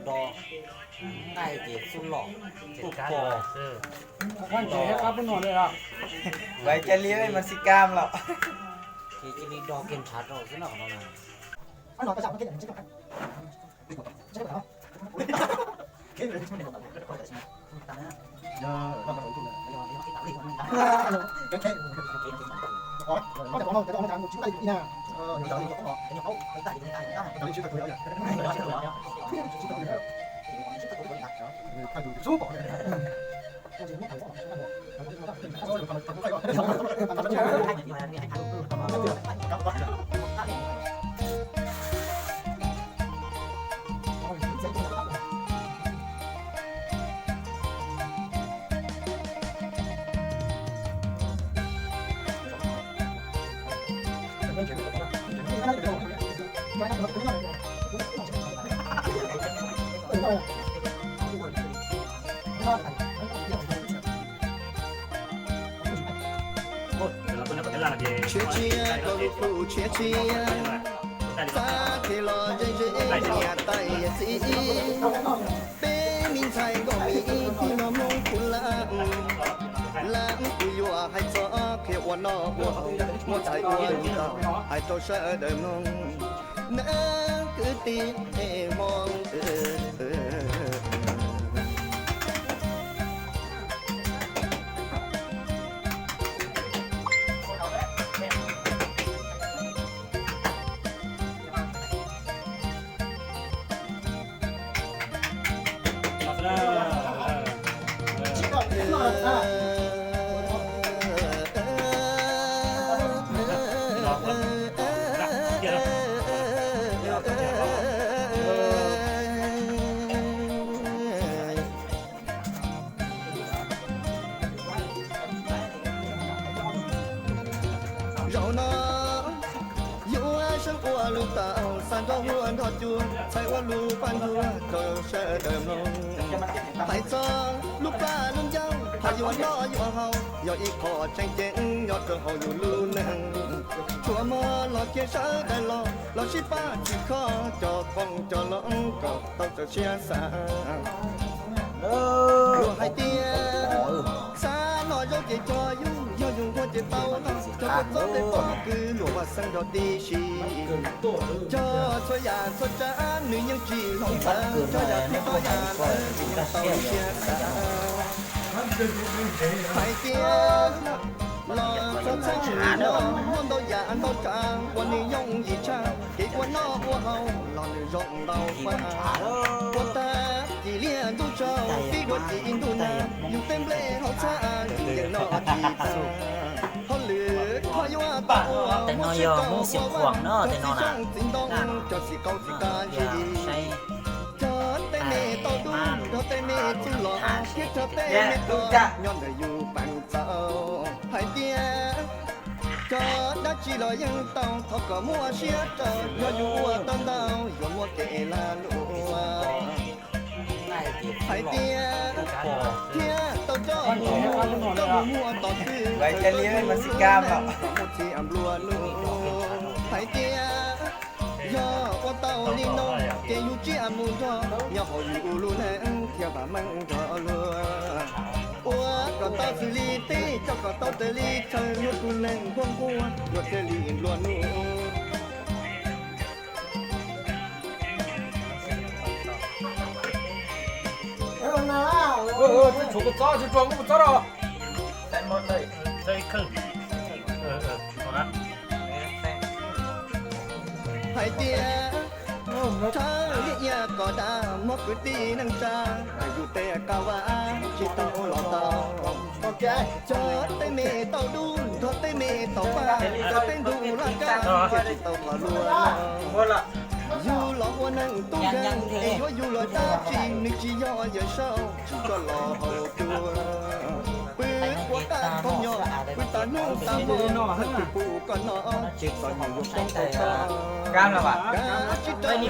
Do nqaij ces xub los, ces kab los xwb. Vais cai li mas xi kam los. Ces cia li do kiag ntshav rau xwb no qhov no na. Tshiab tshiab rau lub plhu tshiab tshiab, xav qhia los ze ze niam tais yawm txiv, peb me ntxhais nkauj mi tig los mloog kuv lam, lam kuv yuav hais txog qhia ua noj ua haus, muab txhais ua lus tau hais rau sawv daws mloog. Nawb kwv tij hmoob. Zaum no yuav sawv ua lub tau xa nrog huab nrog cua, txhais ua lub paj ntuag rau sawv daws mloog. Hais txog lub plab lub ncauj, hais yuav noj yuav haus, yog ib qho tseem ceeb nyob rau hauv yus lub neej. Tsuas muab los kiag sawv daws los, los sib pab txhim kho cov qoob cov loo kom tau txawm siab xav. Luag hais tias xav noj zaub ces cog yus, yog yus nquag ces tau noj. Cog kua txob tej pob kws luag vaj xeeb nrog tib si, cog txhua yam txhua tsav nws yeej tsis hloov tawv, cog yam twg txhua yam ntawd nws yeej tau siab xav. Hais tias los txog txheej no muaj ntau yam ntau tsav uas nws yooj yim tshaj, kev ua noj ua haus los nws zoo ntau faj. Ua tag kis liaj ntuj tsaus, tib dua kis ntuj nag, yus tej nplej hauv txhab yus yeej noj tsis tag. Hauj lwm ho yuav tau ua, muaj siab rau ua, cog txiv zoo txiv ntoo, cog txiv qau txiv qab zib, cog tej me tau dub, cog tej me txuj los, thiab cog tej me tau nyob ntawm yus peev txaus. Hais tias cog dab tsi los yeej tau, thov kom muaj siab rau, yog yus ua tau ntau yuav muaj kev lag luam. Hais tias thiab tau coj mus muag, coj mus muag tom twg, muaj txiv nplua nuj. Hais tias yog ua tau li no ces yus tsiaj mus nrog, nyob hauv yus lub neej thiaj vam meej nrog luag. Ua kom tau xws li teb, coj kom tau raws li chaw, luag tus neeg nquag nquag luag thiaj li nplua nuj. Tshuav kua txob, tshuav kua txob rau. Hais tias rhawv liaj ia kom dav, muab kwv tij neej tsa yus tej qab vaj tsis tau los tau. Cog tej me tau dub, nrog tej me tau paj, cog tej ntuj laj kab thiaj tsis tau qhov luag. Yus los ua neeg tub nkeeg es yuav yus los dab tsi, nws tsis yog Yawm Saub tsis coj los haus cua. Pw ua tag thaum nyob, pw tas hnub tas hmo, hais tus pub koj noj, ces txom nyem yuav poob tau toj. Kav tsij rau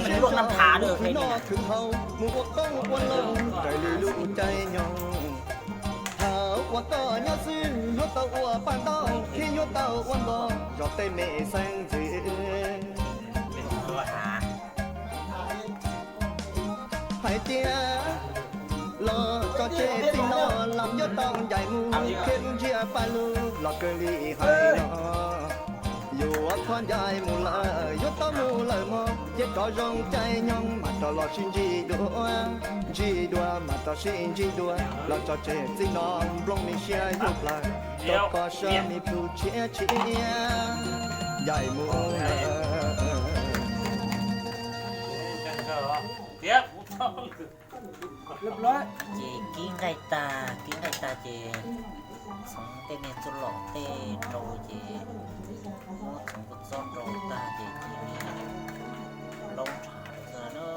siab zog khwv noj khwv haus, mus ua qoob ua loo raws li lub caij nyoog. Thaum uas koj nyob xwb yuav tau ua paj ntaub thiab yuav tau ua npog zog tej me xeeb ntxwv. Hais tias los tso tseg txij no, los yuav tau ncaim mus, khiav lub ntsiab paj lug los kawg li hais no. Yuav thov ncaim mus lawm, yuav tau mus lawm mog, cia rov zoo caij nyoog mam rov los sib ntsib dua, ntsib dua mam rov sib ntsib dua, los tso tseg txij no, nplooj me siab yuav plawg, rau koj sab me plhu tshiab tshiab, ncaim mus lawm. Ces kib nqaij tag, kib nqaij tag ces txhoov tej niag txuj lom tej rau ces muab txhoov kua txob rau tag ces cia li laub ntshav rau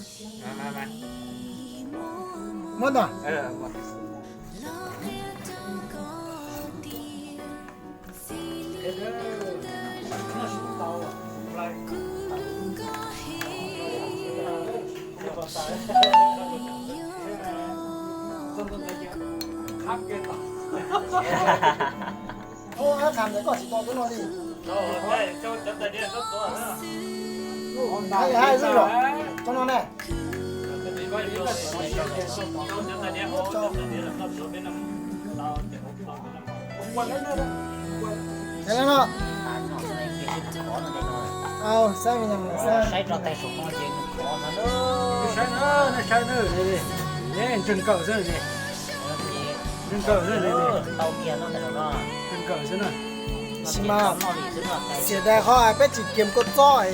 xwb na. Muab ntag. Ua, tham ntawm koj tsis tau tub no li. Hais hais xwb yom, tub no ne. Saib no. Au, saib me nyuam saib. Saib rau tais saum no ces nws khov no. Saib na, nej saib na, nws ntseg nkawm xwb ne. Ntseg nkawm xwb ne. Ntseg nkawm xwb na. Tab sis mas xiam dais qhov peb tsis kiam kua txob,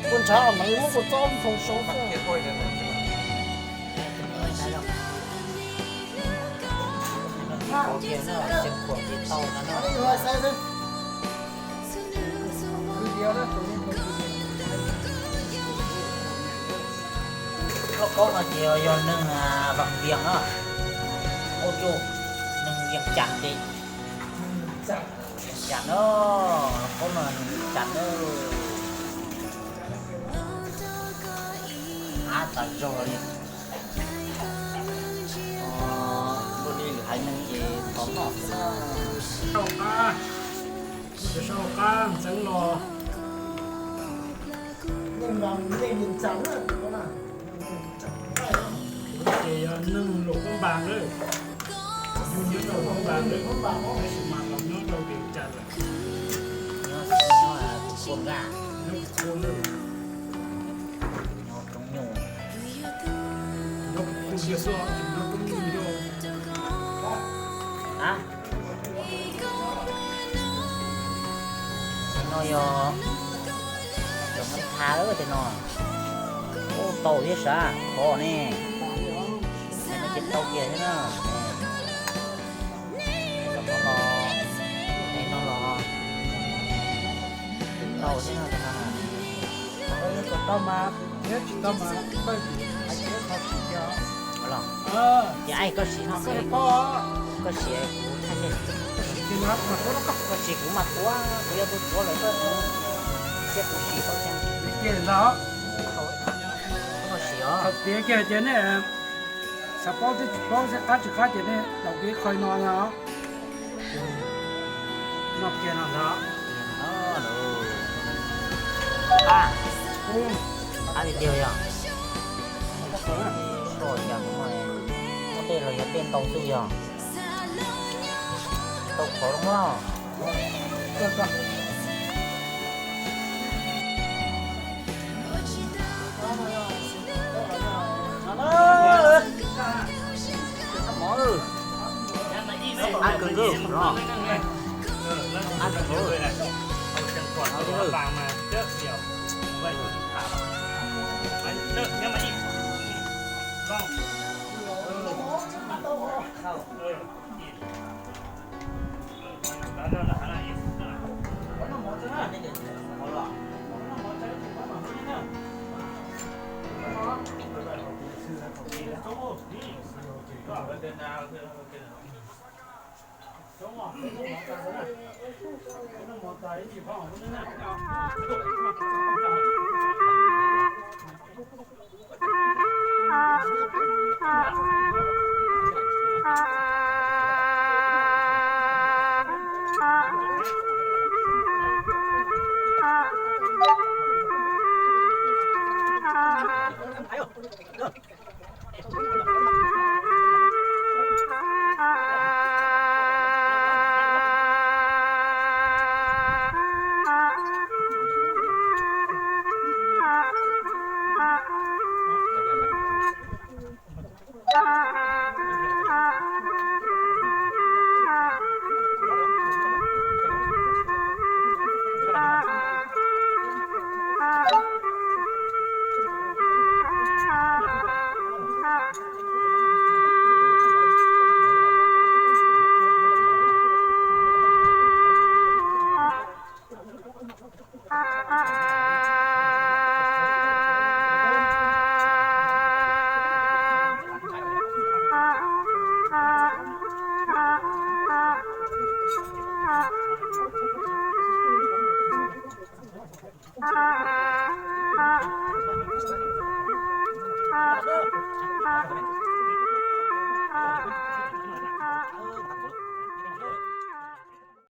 twb kua ntshav los mas muab kua txob nphoo saud xwb. Lauj kaub no ces yog neeg Vaj Vias na, ua rau neeg Vias Cas ces, Vias Cas na, lauj kaub no neeg Vias Cas na. Av tas zog li. Luaj li lwm haiv neeg ces thov noj xwb na. Sau qab, sau qab ntxeev los. Ces yog neeg Luas Phab Npas lawm, yug nyob rau Phab Npas lawm, tab sis mas los nyob rau Vias Cas lawm. Nyob Kuj Npas, nyob Kuj Npas lawm. Nyob roob nyuj. Nyob Kuj Npas xwb, nyob roob nyuj. No yog, yog Hmoob Tha tej no. Ub, tau thiab sav, khov ne. Ces tau kiag thiab na. Tam no los, no los tau thiab no. Tau mas, thiab tsis tau mas, hais tias kho siv kiag. Los, ces aib koj siv no, koj siv kuv thaij, koj siv kuv mas tuav, kuv yog tus tuav lawm koj, thiab kuv siv tau thiab. Koj siv os. Thaum tiav kiag tias nej xav paub twb tsis paub, qab tsis qab ces nej daus kiag qhov no na. No kiag no ntag. Qab tiag tiag yog. Muab tej los yog tej ntau xwb yog. Tau qhov los. Ab kawg nkaus no. Ab kawg nkaus.